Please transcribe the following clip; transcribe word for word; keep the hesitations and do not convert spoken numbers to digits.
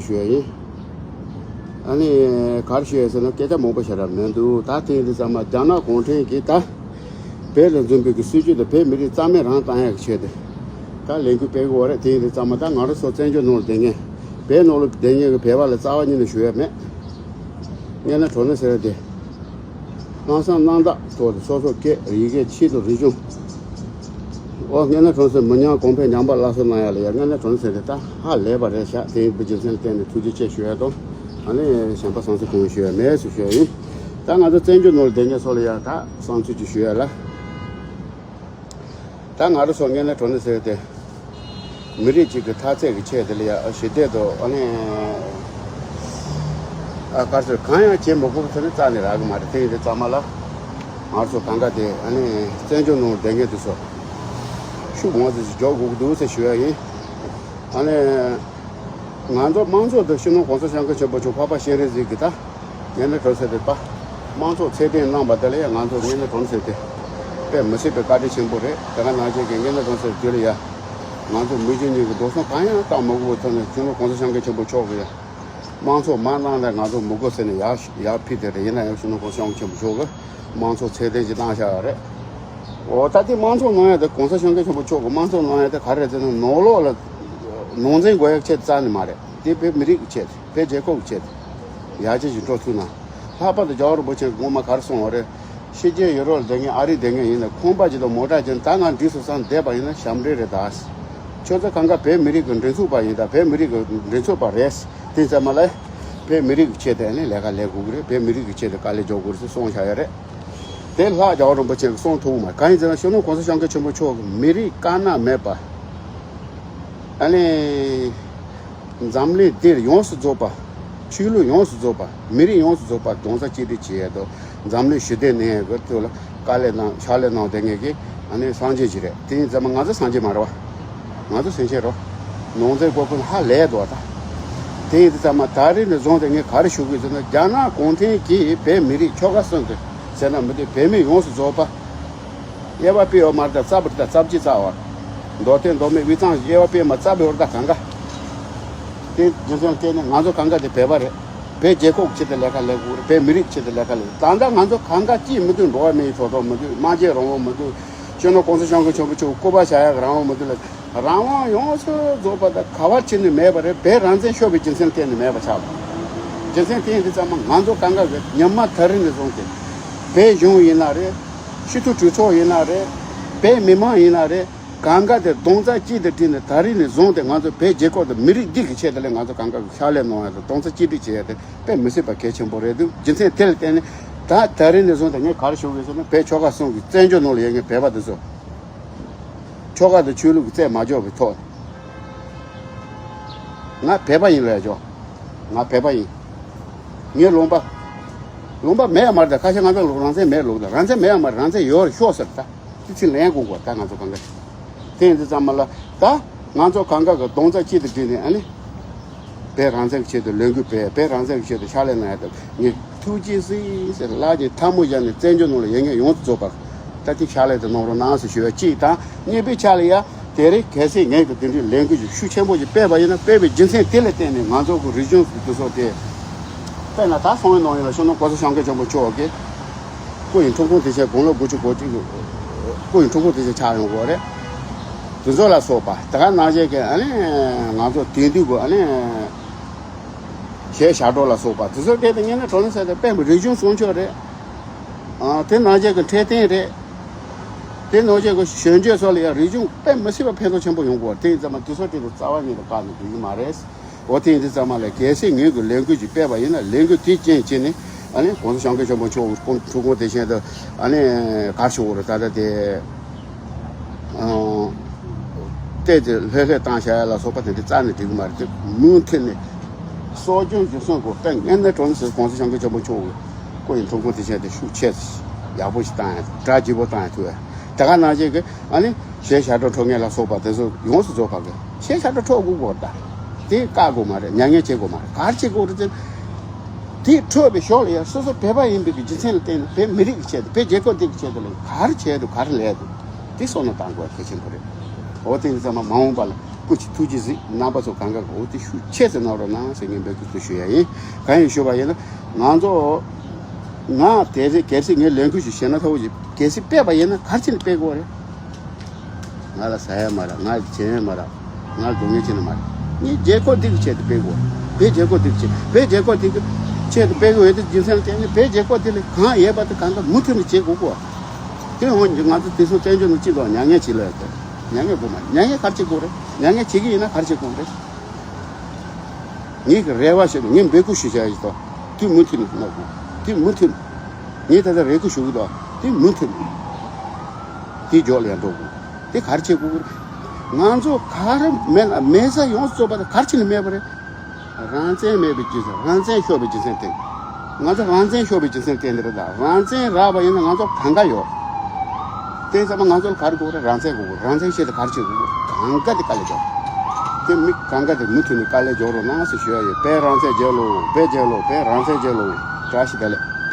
ཞུ་ཡ་ཡིན། ཨ་ནི་ག་རེ་ཞུ་ཡ་ཟེར་ན་སྐད་ཆ་མང་པོ་བཤད་ར་མི་འདུག་ད་དེ་ཡིན་དུས་ཙམ་མ་རྒྱ་ནག་གུང་ཁྲན་གྱིས་ད་བོད་ལ་འཛིན་པའི་གི་སྲིད་ཇུས་དང་བོད་མི་རིགས་རྩ་མེད་རང་བཏང་ཡ་གི་ཆེད་དུ་ད་ལས་འགུལ་སྤེལ་གི་ཡོད་རེད། དེ་ཡིན་དུས་ཙམ་མ་ད་ང་རང་ཚོ་བཙན་བྱོལ་ནང་ལ་བསྡད་མཁན་བོད་ནང་ལ་བསྡད་མཁན་གི་བོད་པ་ལ་རྩ་བ་ཉིད་ནས་ཞུ་ཡ་མེད། ངན་ན་གྲོ་ན་ཟེར་བ་དེ། ལྷག་བསམ་རྣམ་དག་ཐོག་ཏུ་སོ་སོ་སྐད་ཡི་གེ་ཆེད་དུ་རིག་གཞུང་། ཨོ་ངན་ན་གྲོ་ན་ཟེར་མི་ཉམས་གོང་འཕེལ་ཉམས་པ་སླར་གསོ་གནང་ཡ་ལ་ཡ་ངན་ན་གྲོ་ན་ཟེར་དེ་ད་ཧ་ལས་པ་རེད་ཤག་དེ་ཡིན་པའི་རྒྱུ་མཚན་ལ་བརྟེན་ནས་ཐུགས་རྗེ་ཆེ་ཞུ་ཡ་དང་། ཨ་ནི་གཞན་པ་བསམ་ཚུལ་གང་ཞུ་ཡ་མེད་ཟེར་ཞུ་ཡ་ཡིན། ད་ང་ཚོ་བཙན་བྱོལ་ནང་ལ་བསྡད་མཁན་ཚོ་ལ་ཡ་ད་བསམ་ཚུལ་ཅིག་ཞུ་ཡ་ལ། ད་ང་རང་ཚོ་ངན་ན་གྲོ་ན་ཟེར་དེ། མི་རིགས་གཅིག་གི་འཐབ་རྩོད་ཀྱི་ཆེད་དེ་ལ་ཡ་ཞི་བདེ་དང་ཨ་ནི། ཨ་དཀར་སོར་གང་ཡང་བྱེད་མི་དགོས་པ་ཚོ་ནི་རྩ་ནས་རག་གི་མ་རེད། དེ་ཡིན་དུས་ཙམ་མ་ལ། ང་ཚོ་གང་ག་དེ་ཨ་ནི་བཙན་བྱོལ་ནང་བསྡད་མཁན་དེ་ཚོ་ཤུགས་མང་ཙམ་ཞིག་འཇོག་དགོས་ཀྱི་འདུག་ཟེར་ཞུ་ཡ་ཡིན། ཨ་ནི་ང་ཚོ་དམངས་གཙོ་དང་སྤྱི་ནོར་གོང་ས་སྐྱབས་མགོན་ཆེན་པོ་མཆོག་འཕགས་པ་སྤྱན་རས་གཟིགས་ཀྱི་ད་ངན་ན་གྲོ་ན་ཟེར་དེ་པ་དམངས་གཙོ་ཚད་ལྡན་གནང་བ་དེ་ལ་ཡང་ང་ཚོ་ངན་ན་གྲོ་ན་ཟེར་དེ་དཔེ་མི་སྲིད་པའི་བཀའ་དྲིན་ཆེན་པོ་རེད། དེ་ག་ནང་བཞིན་གྱི་ངན་ན་གྲོ་ན་ཟེར་དེ་ལ་ཡ་ང་ཚོ་མི་རྒྱུ་གཉིས་ཀྱི་འགྲོ་སོང་གང་ཡང་བཏང་མི་དགོས་པའི་ཐོག་ནས་སྤྱི་ནོར་གོང་ས་སྐྱབས་མགོན་ཆེན་པོ་མཆོག་གི་ཡ། དམངས་གཙོ་མ་གནང་ན་ང་ཚོ་མི་དགོས་ཟེར་ནས་ཡར་ཡར་ཕུལ་དེ་རེད། ཡིན་ན་ཡང་སྤྱི་ནོར་གོང་ས་སྐྱབས་མགོན་ཆེན་པོ་མཆོག་གིས་དམངས་གཙོ་ཚད་ལྡན་ཞིག་བཏང་བཞག་ཡོད་རེད། འོ་ད་དེ་དམངས་གཙོ་གནང་ཡ་དེ་གོང་ས་སྐྱབས་མགོན་ཆེན་པོ་མཆོག་གིས་དམངས་གཙོ་གནང་ཡ་དེ་ག་རེ་རེད་ཟེར་ན་ནང་ལོགས་ལ་ནང་འཛིང་དགོས་ཡ་ཆེད་རྩ་ནས་མ་རེད། དེ་བོད་མི་རིགས་ཀྱི་ཆེད་དེ་བོད་རྒྱལ་ཁབ་ཀྱི་ཆེད་དེ་ཡར་རྒྱས་ཤིག་འགྲོ་ཐུབ་ན། ལྷག་པར་དུ་རྒྱལ་བ་རིན་པོ་ཆེ་གིས་སྔོན་མ་ག་རེ་གསུངས་པ་རེད། ཕྱི་རྒྱལ་ཡུ་རོབ་ལ་བསྡད་མཁན་ཨ་རི་བསྡད་མཁན་ཡིན་ན་ཁང་པ་ཅིག་དང་མོ་ཊ་ཅིག་ད་ང་འགྲིག་སོང་བསམ་བསྡད་པ་ཡིན་ན་ཞབས་འདྲེན་རེད་ད། ཁྱོད་ཚོ་གང་ག་བོད་མི་རིགས་ཀྱི་མགྲིན་ཚབ་པ་ཡིན་ད། བོད་མི་རིགས་ཀྱི་མགྲིན་ཚབ་པ་རེད། དེ་ཙམ་མ་ལ་བོད་མི་རིགས་ཀྱི་ཆེད་དུ་ནི་ལས་ཀ་ལས་དགོས་ཀྱི་རེད། བོད་མི་རིགས་ཀྱི་ཆེད་དུ་དཀའ་ལས་རྒྱག་དགོས་རེད་ཟེར་གསུངས་བཞག་ཡ་རེད། དེ་ལྷག་རྒྱལ་བ་རིན་པོ་ཆེ་གིས་གསུངས་ཐུབ་མ་རེད། གང་ཡིན་ཟེར་ན་སྤྱི་ནོར་གོང་ས་སྐྱབས་མགོན་ཆེན་པོ་མཆོག་གིས་མི་རིགས་དཀར་ནག་མེད་པ། ཨ་ནི། འཛམ་གླིང་འདིར་ཡོངས་སུ་རྫོགས་པ། ཆོས་ལུགས་ཡོངས་སུ་རྫོགས་པ། མི་རིགས་ཡོངས་སུ་རྫོགས་པ་རྡོག་རྩ་གཅིག་སྒྲིལ་བྱེད་ཡས་དང་འཛམ་གླིང་ཞི་བདེ་གནས་ཡས་ཀྱི་ཐོག་ལ་དཀའ་ལས་གནང་ཕྱག་ལས་གནང་བསྡད་མཁན་གྱི་ཨ་ནི་སངས་རྒྱས་ཅིག་རེད། དེ་ཡིན་ཙང་མ་ང་ཚོ་སངས་རྒྱས་མ་རེད་བ། ང་ཚོ་སེམས་ཅན་རེད། ནང་ཚན་སྐོར་ཁུལ་ཧ་ལས་འདུག་བ་ད། དེ་ཡིན་ཙང་མ་ད་རེས་ནས་བཟུང་སྟེ་ངས་ག་རེ་ཞུ་གི་ཡོད་ཟེར་ན་རྒྱ་ནག་གུང་ཁྲན་གྱིས་བོད་མི་རིགས་ཆོལ་ཁ་གསུམ་དུ་ཟེར་ན་མི་འདུག་བོད་མི་ཡོངས་སུ་རྫོགས་པ། དབྱེ་བ་སྤེལ་ཡོད་མ་རེད་ད། རྩ་བ་རེད་ད། རྩ་བརྒྱུད་རྩ་བ་རེད། མདོ་སྟོད་མདོ་སྨད་དབུས་གཙང་དབྱེ་བ་སྤེལ་མ་རྩ་བའི་བར་ད་གང་ག་དེ་རྒྱུ་མཚན་བརྟེན་ནས་ང་ཚོ་གང་ག་དེ་བོད་པ་རེད། བོད་རྒྱལ་ཁབ་ཆེད་དུ་ལས་ཀ་ལས་དགོས་རེད། བོད་མི་རིགས་ཆེད་དུ་ལས་ཀ་ལས། ད་ལྟ་ང་ཚོ་གང་ག་ཅིས་མི་འདུག་འགྲོ་བ་མིའི་ཐོབ་ཐང་མི་འདུག་སྨྲ་བརྗོད་རང་དབང་མི་འདུག་སྤྱི་ནོར་གོང་ས་སྐྱབས་མགོན་ཆེན་པོ་མཆོག་སྐུ་པར་བཞག་ཡག་རང་དབང་མི་འདུག་ལ། རང་དབང་ཡོངས་སུ་རྫོགས་པ་དང་ག་བ་ཕྱིན་ནས་མེད་པ་རེད། བོད་རང་བཙན་ཤོར་བའི་རྒྱུ་མཚན་གཏན་ནས་མེད་པ་ཆགས་པ། རྒྱུ་མཚན་དེ་ཡིན་དུས་ཙམ་མ་ང་ཚོ་གང་ག་གི་ཉི་མ་ད་རིང་ནས་བཟུང་སྟེ། བོད་གཞུང་ཡིན་ན་རེད། སྤྱི་འཐུས་གྲོས་ཚོགས་ཡིན་ན་རེད། བོད་མི་མང་ཡིན་ན་རེད། གང་ག་དེ་རྡོག་རྩ་གཅིག་ཏུ་བསྒྲིལ་ནས་ད་རིང་ནས་བཟུང་སྟེ་ང་ཚོ་བོད་རྒྱལ་ཁབ་དང་མི་རིགས་འདི་གི་ཆེད་དུ་ལས་ང་ཚོ་གང་ག་གི་ཕྱག་ལས་གནང་ཡ་དང་རྡོག་རྩ་གཅིག་སྒྲིལ་བྱེད་ཡ་དེ་དཔེ་མི་སྲིད་པ་གལ་ཆེན་པོ་རེད་འདུག་རྒྱུ་མཚན་དེ་ལ་བརྟེན་ནས་ད་ད་རིང་ནས་བཟུང་སྟེ་ངས་ག་རེ་ཞུ་གི་ཡོད་ཟེར་ན་བོད་ཆོལ་ཁ་གསུམ་གི་བཙན་བྱོལ་ནང་ལ་ཡོད་མཁན་བོད་པ་དེ་ཚོ། ཆོལ་ཁ་དང་ཆོས་ལུགས་ཀྱི་རྩད་མ་འཇོག་པའི་ཐོག་ང་བོད་པ་ཡིན་ལབ་ཡ་ཆོག་ང་བོད་པ་ཡིན། ངའི་ལུང་པ། ལུང་པ་མེད་ཡ་མ་རེད་ད། ཁ་ཤས་ང་ཚོ་ལུང་རང་བཙན་མེད་ལུགས་ད། རང་བཙན་མེད་ཡ་མ་རེད། རང་བཙན་ཡོད་རེད་ཤོག་ཟེར་ད། དེ་ཚིག་ལན་དགོས་གོ་ད་ང་ཚོ་གང་ག་དེ་ཡིན་དུས་ཙམ་མ་ལ་ད་ང་ཚོ་གང་ག་གི་རྡོག་རྩ་གཅིག་ཏུ་བསྒྲིལ་ནས་ཨ་ནི། བོད་རང་བཙན་གྱི་ཆེད་དུ་ལས་འགུལ་སྤེལ། བོད་རང་བཙན་གྱི་ཆེད་དུ་ཕྱག་ལས་གནང་ཡ་དང་ངས་ཐུགས་རྗེ་གཟིགས་ཟེར་ལག་གཉིས་ཐལ་མོ་སྦྱར་ནས་བཙན་བྱོལ་ནང་ལ་ཡོད་མཁན་ཡོངས་སུ་རྫོགས་པར་ད་ལྟའི་ཕྱག་ལས་དེ་གནང་རོགས་གནང་ཟེར་ཞུ་བ་གཅིག་དང་། གཉིས་པའི་ཆ་ལ་ཡ་དེ་རིང་གལ་སྲིད་ངས་ཀྱི་དེ་འདྲའི་ལས་འགུལ་ཞིག་ཤུགས་ཆེན་པོ་ཞིག་སྤེལ་བ་ཡིན་ན་སྤེལ་བའི་རྒྱུ་མཚན་དེ་ལ་བརྟེན་ནས་ང་ཚོ་གི་རིག་གཞུང་དེ་ཚོ་དེ་དཔེར་ན་ད་སོང་བའི་ནང་ཡིན་ལ་སྤྱི་ནོར་གོང་ས་སྐྱབས་མགོན་ཆེན་པོ་མཆོག་གིས། སྐུ་ཡི་འཁྲུངས་སྐར་དེ་ཆེད་དགུང་ལོ་དགུ་བཅུ་གོ་གཅིག་གི་སྐུ་ཡི་འཁྲུངས་སྐར་དེ་ཆེད་ཆགས་ཡོང་གི་ཡོད་རེད། དེ་ཚོ་ལ་སོགས་པ་དེ་ག་ནང་བཞིན་གྱི་ཨ་ནི་ང་ཚོ་དེང་དུས་ཀྱི་ཨ་ནི་གཞས་ཞབས་བྲོ་ལ་སོགས་པ་དེ་ཚོ་སྐད་དུ་ཉན་ན་གྲོ་ནས་ཟེར་ཏེ་དཔེ་མི་རིག་གཞུང་སྲུང་སྐྱོབ་རེད། ཨ་དེ་ནང་བཞིན་གྱི་འཕྲོད་བསྟེན་རེད། དེ་ནང་བཞིན་གྱི་གཞོན་སྐྱེས་ཚོ་ལ་ཡང་རིག་གཞུང་དཔེ་མི་སྲིད་པ་ཕན་ཐོགས་ཆེན་པོ་ཡོང་གི་ཡོད་རེད། དེ་ཡིན་ཙང་མ་དེ་ཚོ་སྐད་དུ་རྩ་བ་ཉིད་དུ་བཀག་ནས་འགྲིག་གི་མ་རེད། འོ་དེ་ཡིན་དུས་ཙམ་མ་ལ་གལ་སྲིད་ངོས་ཀྱི་ལས་འགུལ་ཅིག་སྤེལ་བ་ཡིན་ན་ལས་འགུལ་དེའི་རྐྱེན་བྱས་ནས་ཨ་ནི་༸གོང་ས་༸སྐྱབས་མགོན་ཆེན་པོ་མཆོག་གི་སྐུ་འཁྲུངས་སྐར་དེ་བཞིན་དུ་ཨ་ནི་ག་རེ་ཞུ་དགོས་རེད། ད་ལྟ་དེ་ཨང་བལྟས་ཏེ་ལྷོད་ལྷོད་བཏང་བཞག་ཡ་ལ་སོགས་པ་དེ་འདྲ་རྩ་ནས་འགྲིག་གི་མ་རེད། དེ་མུ་མཐུད་ནས་གསོ་སྐྱོང་རྒྱུན་སྲུང་དགོས། དཔེ་ངན་ནས་གྲོངས་ཟེར་༸གོང་ས་༸སྐྱབས་མགོན་ཆེན་པོ་མཆོག་གི་སྐུ་ཡི་འཁྲུངས་སྐར་དེ་བཞིན་དུ་ཤུགས་ཆེ་ཡག་པོ་ཞིག་བཏང་ཡ་གྲ་རྒྱས་པོ་བཏང་ཡ་ཐུབ་ཡ་དེ་ག་ནང་བཞིན་གི་ཨ་ནི། གཞས་ཞབས་བྲོ་འཁྲབ་མཁན་ལ་སོགས་པ་དེ་ཚོ་ཡོངས་སུ་རྫོགས་པ་གི་གཞས་ཞབས་བྲོ་འཁྲབ་དགོས་གོ་ད། དེ་བཀག་དགོས་མ་རེད། མྱ་ངན་བྱེད་དགོས་མ་རེད། ག་རེ་བྱེད་དགོས་རེད་ཟེར། དེ་འཁྲབ་པའི་ཞོར་ལ་ཡང་སོ་སོ་བོད་པ་ཡིན་པའི་གི་རྒྱུ་མཚན་ལ་བརྟེན་ནས་བོད་མི་རིགས་ཀྱི་ཆེད་དུ་བོད་རྒྱལ་ཁབ་འདི་གི་ཆེད་དུ་ལ་ག་རེ་བྱས་འདུག་ག་རེ་ལས་འདུག་དེ་བསམ་བློ་བཏང་དགོས་གལ་ཆེན་པོ་རེད། འོ་དེ་ཡིན་ཙང་མ་མ་འོངས་པ་ལ་ སྐུ་མཁྱེན། ཐུགས་རྗེ་གཟིགས། རྣམ་པ་ཚོ་གང་ག་གོ་དེ་ཤུགས་ཆེ་ཙམ་གནང་རོགས་གནང་ཟེར་ངས་འབོད་སྐུལ་དུ་ཞུ་ཡ་ཡིན། གང་ཡིན་ཞུ་བ་ཡིན་ན། ང་ཚོ་ང་དེ་རེད། གལ་སྲིད་ངས་ལས་འགུལ་ཞིག་བྱས་ན་ཐོག་གལ་སྲིད་སྤེལ་བ་ཡིན་ན་ག་རེ་བྱས་ནས་སྤེལ་དགོས་རེད། ང་ལ་ཟ་ཡ་མ་རག་ང་ལ་བྱེད་ཡ་མ་རག་ང་ལ་སྡུག་བསྔལ་བྱེད་ནི་མ་རེད། ངས་རྒྱལ་ཁབ་འདི་གི་ཆེད་དུ་སྤེལ་དགོས། བོད་རྒྱལ་ཁབ་འདི་གི་ཆེད། བོད་རྒྱལ་ཁབ་འདི་གི་ཆེད་དུ་སྤེལ་དགོས་ཡོད་དེ། རྒྱུ་མཚན་ལ་བརྟེན་ནས་བོད་རྒྱལ་ཁབ་འདི་ལ་གང་ཡོད་པ་དེ་གང་ག་མུ་མཐུད་ནས་བྱེད་དགོས་གོ། དེ་འོན་ཀྱང་ང་ཚོ་དེ་ཚོ་བཙན་བྱོལ་ནང་སྤྱི་ཚོགས་མྱ་ངན་བྱེད་ལ་ཡོད་དེ། མྱ་ངན་དགོས་མ་རེད། མྱ་ངན་ག་རེ་བྱེད་དགོས་རེད། མྱ་ངན་བྱེད་ཀྱི་ཡིན་ན་ག་རེ་བྱེད་དགོས་རེད། ངེད་ཀྱི་རེ་བ་ཞིག་ངས་འབོད་སྐུལ་ཞུ་བྱ་ཡིན་ཏོ། དེ་མུ་མཐུད་ནས་གནང་དགོས། དེ་མུ་མཐུད་ནས། ངས་ད་ལྟ་རེ་སྐུལ་ཞུ་གི་འདུག་དེ་མུ་མཐུད་ནས། དེ་མགྱོགས་ལ་ཡང་འགྲོ་དགོས། དེ་ག་རེ་བྱེད་དགོས་རེད། ང་ཚོ་ག་རེ་མེད་ལ་མེད་ས་ཡོངས་སུ་རྫོགས་པ་དེ་ག་རེ་བྱས་ནས་མེད་པ་རེད། རང་བཙན་མེད་པའི་རྒྱུ་མཚན། རང་བཙན་ཤོར་བའི་རྒྱུ་མཚན་བརྟེན། ང་ཚོ་རང་བཙན་ཤོར་བའི་རྒྱུ་མཚན་བརྟེན་དེ་རེད་ད། རང་བཙན་རག་པ་ཡིན་ན་ང་ཚོ་གང་ག་ཡོད། དེ་ཚང་མ་ང་ཚོ་ལ་ག་རེ་དགོས་རེད། རང་བཙན་དགོས་རེད། རང་བཙན་ཆེད་དུ་ག་རེ་བྱེད་དགོས་རེད། གང་ག་དེ་དཀའ་ལས་རྒྱག་དེ་མི་གང་ག་དེ་མུ་མཐུད་ནས་དཀའ་ལས་རྒྱག་རོགས་གནང་ཟེར་ཞུ་ཡ་ཡོད། བོད་རང་བཙན་རྒྱལ་ལོ། བོད་རྒྱལ་ལོ། བོད་རང་བཙན་རྒྱལ་ལོ། བཀྲ་ཤིས་བདེ་ལེགས།